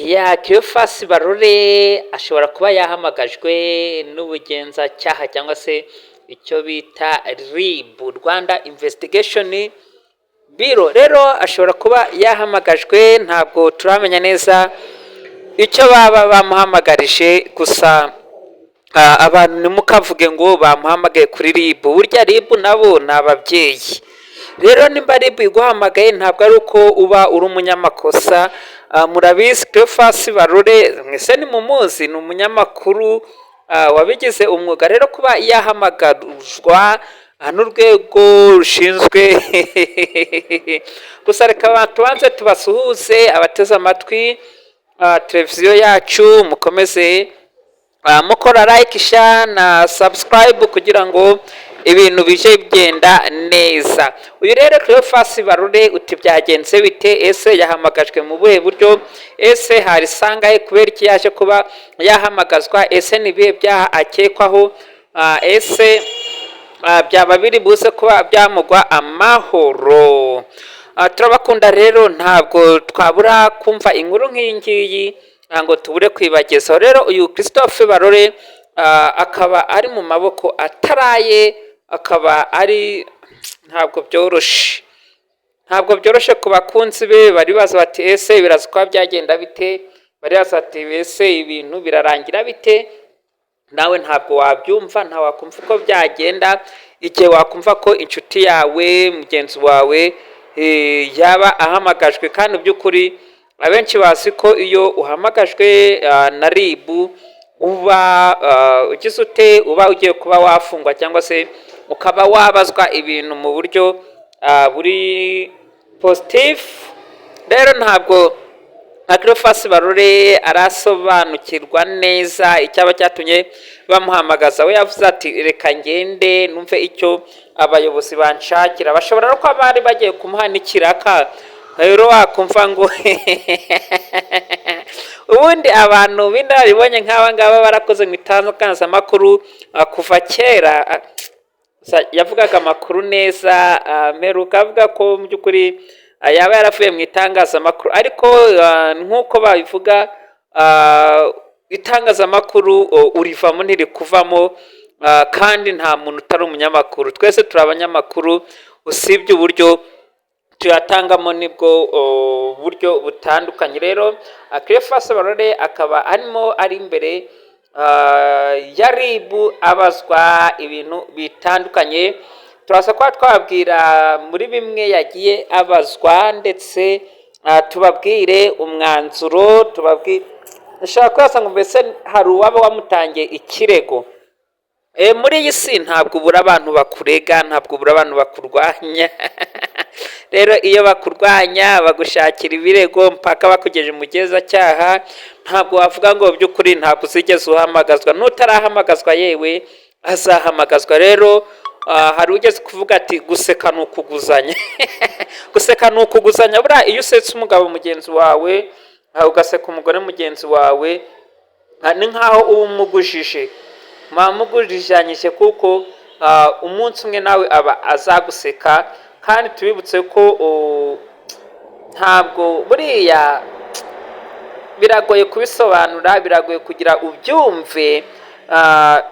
Ya Cleophas Barore ashobora kuba yahamagajwe n'ubugenzacyaha cyangwa se icyo bita RIB, Rwanda Investigation Bureau. Rero ashobora kuba yahamagajwe, ntabwo turamenya neza icyo baba bamuhamagarije. Gusa abantu ntimukavuge ngo bamuhamagaye kuri RIB. Burya RIB nabo ni ababyeyi. Rero nimba RIB iguhamagaye, ntabwo ari uko uba uri umunyamakosa. Murabizi, Cleophas Barore mwese nimumuzi, ni umunyamakuru wabigize umwuga. Rero kuba yahamagazwa n'urwego rushinzwe. Gusa reka tubanze tubasuhuze abateze amatwi televiziyo yacu. Mukomeze mukora like, share na subscribe kugira ngo ibintu bije bigenda neza. Uyu rero Cleophas Barore, uti byagenze bite? Ese yahamagajwe mu buhe buryo? Ese hari sangahe? Kubera iki yaje kuba yahamagazwa? Ese ni ibihe byaha akekwaho? Ese byaba biri buze kuba byamugwa amahoro? Turabakunda rero, ntabwo twabura kumva inkuru nk'iyi ngiyi ngo tubure kwibagezaho. Rero uyu Christophe Barore akaba ari mu maboko ataraye, akaba ari, ntabwo byoroshe, ntabwo byoroshye ku bakunzi be. Bari baza bati: "Ese biraza kuba byagenda bite?" Bari baza bati: "Ese ibintu birarangira bite?" Nawe ntabwo wabyumva, nta wakumva uko byagenda igihe wakumva ko inshuti yawe, mugenzi wawe yaba ahamagajwe. Kandi mu by'ukuri abenshi bazi ko iyo uhamagajwe na RIB uba ugize ute, uba ugiye kuba wafungwa cyangwa se ukaba wabazwa ibintu mu buryo buri positive. Rero ntabwo nka Cleophas Barore arasobanukirwa neza icyaba cyatumye bamuhamagaza. We yavuze ati: "Reka ngende numve icyo abayobozi banshakira." Bashobora no kuba bari bagiye kumuha n'ikiraka. Rero wakumva ngo ubundi abantu b'inararibonye nk'aba ngaba barakoze mu itangazamakuru kuva kera, yavugaga amakuru neza. Mperuka avuga ko mu by'ukuri yaba yaravuye mu itangazamakuru, ariko nk'uko babivuga, itangazamakuru urivamo ntirikuvamo, kandi nta muntu utari umunyamakuru. Twese turi abanyamakuru, usibye uburyo tuyatangamo nibwo buryo butandukanye. Rero Cleophas Barore akaba arimo ari imbere ya RIB abazwa ibintu bitandukanye. Turaza kuba twababwira muri bimwe yagiye abazwa, ndetse tubabwire umwanzuro. Tubabwire, ushobora kubaza ngo: "Mbese hari uwaba wamutangiye ikirego?" Muri iyi si ntabwo ubura abantu bakurega, ntabwo ubura abantu bakurwanya. Rero iyo bakurwanya, bagushakira ibirego mpaka bakugejeje mu bugenzacyaha. Ntabwo wavuga ngo by'ukuri ntabwo uzigeze uhamagazwa. N'utarahamagazwa yewe azahamagazwa. Rero hari ugeze kuvuga ati: "Guseka ni ukuguzanya, guseka ni ukuguzanya." Buriya iyo usetse umugabo mugenzi wawe, ugaseka umugore mugenzi wawe, ni nkaho uba umugujije, muba mugurijanyije, kuko umunsi umwe nawe aba azaguseka. Kandi tubibutse ko ntabwo buriya biragoye kubisobanura, biragoye kugira ubyumve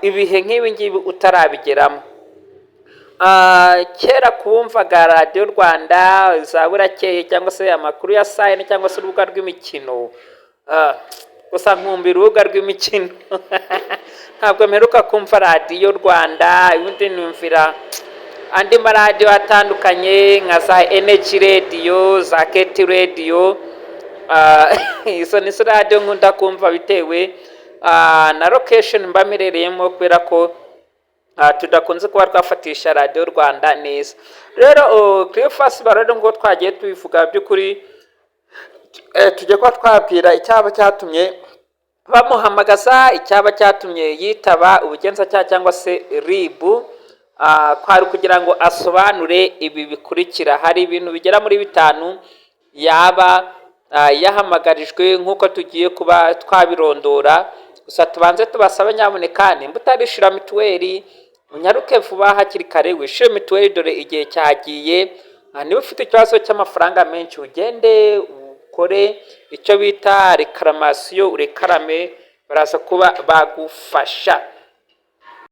ibihe nk'ibi ngibi utarabigeramo. Kera kubumvaga Radiyo Rwanda za burakeye, cyangwa se amakuru ya saa yine, cyangwa se urubuga rw'imikino. Gusa nkumva urubuga rw'imikino, ntabwo mperuka kumva Radiyo Rwanda. Ubundi numvira andi maradiyo atandukanye nka za Energy Radio, za KT Radio. Izo ni zo radiyo nkunda kumva bitewe na location mba mperereyemo, kubera ko tudakunze kuba twafatisha Radiyo Rwanda neza. Rero Cleophas Barore, ngo twagiye tubivuga, by'ukuri tujya kuba twabwira icyaba cyatumye bamuhamagaza, icyaba cyatumye yitaba ubugenzacyaha cyangwa se RIB, kwari kugira ngo asobanure ibi bikurikira. Hari ibintu bigera muri bitanu yaba yahamagarijwe nk'uko tugiye kuba twabirondora. Gusa tubanze tubasabe, nyamuneka nimba utarishyura mituweli, unyaruke vuba hakiri kare wishyure mituweli, dore igihe cyagiye. Niba ufite ikibazo cy'amafaranga menshi, ugende ku Ukore icyo bita réclamation, urekarame, baraza kuba bagufasha.